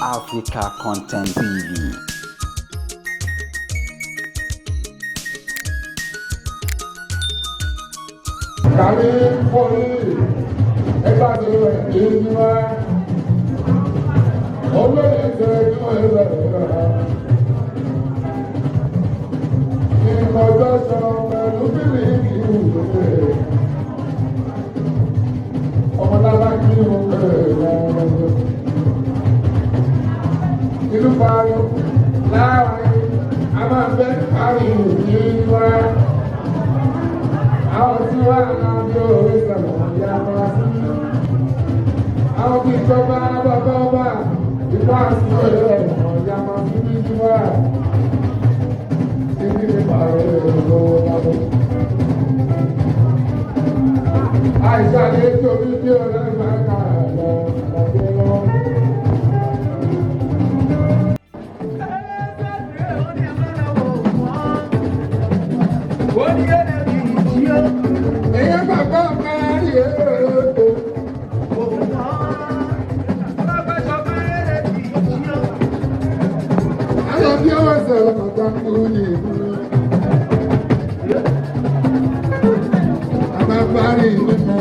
Africa Content TV. Kàrí fọ́rí ẹgbà tó rẹ̀ ní wá. Olóyè ṣe ní ẹgbẹ́ rẹ̀. Ìmọ̀jọ́ sọ pẹ̀lú bílíkì ìwé. Ọmọlára kí ó bẹ̀rẹ̀ lọ́wọ́. Ìlú parí láàrin a máa fẹ́ parí ìlú wá. Àwọn tí wà náà bí orí sọ̀rọ̀ ya máa sí. Àwọn tí ìjọba bàbá ọba ìfá sí ọ̀rẹ́ ẹ̀wọ̀n ya máa sí bí tí wà. Títí ní pàrọ̀ èrò lábọ́. Àìsàn lè tóbi bí ọ̀rẹ́ máa kà lọ àlàyé lọ. Èyí bàbá máa rí èrò. Àwọn bí wọ́n sọ̀rọ̀ kọ̀ọ̀kan kú ní ìlú. Àbábárí nínú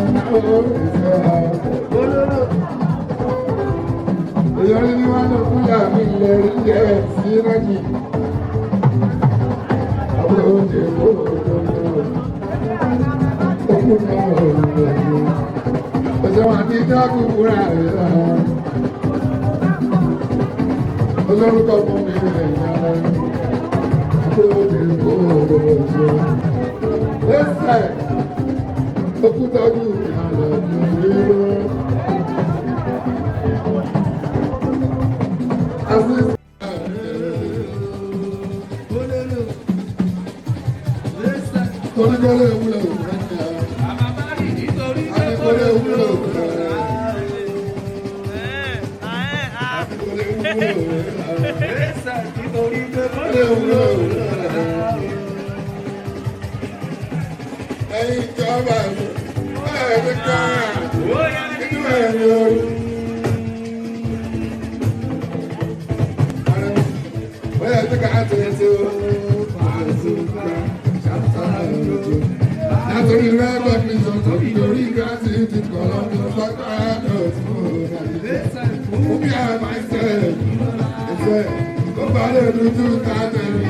oríṣẹ́. Ìyọrí ni wọ́n lọ fún yàrá ilẹ̀ ilẹ̀ sí Rájì. Àwọn oúnjẹ kò tó lọ. Òkú náà ò lọ. Ọ̀sẹ̀ wọn àti ìdáàbò fúnra rẹ̀ lọ. Olórúkọ fún mi rẹ̀ yára. Àwọn oúnjẹ kò tó lọ. Ẹsẹ̀ òkúta ojú ìhàlẹ̀ ìlú. Aziz. Torí kọ́lé wúlò fún ẹ. Àní kọ́lé wúlò fún ẹ. Àní kọ́lé wúlò fún ẹ. Kọ́lé wúlò fún ẹ. Ẹyin ìjọba mi, ẹ̀ẹ́dì kan, inú ẹ̀ lórí. Bóyá tí ká tètè ó, látòrí rẹ́gbẹ̀ẹ́ mi sọ tóbi lórí gíláàsì ti kọ̀ lọ́dún sọ́kàdọ̀ tí mo dàbí. Mo bí àwọn máa ń sẹ̀ ẹ̀sẹ̀ kó bá lè dúdú ká tẹ̀lé.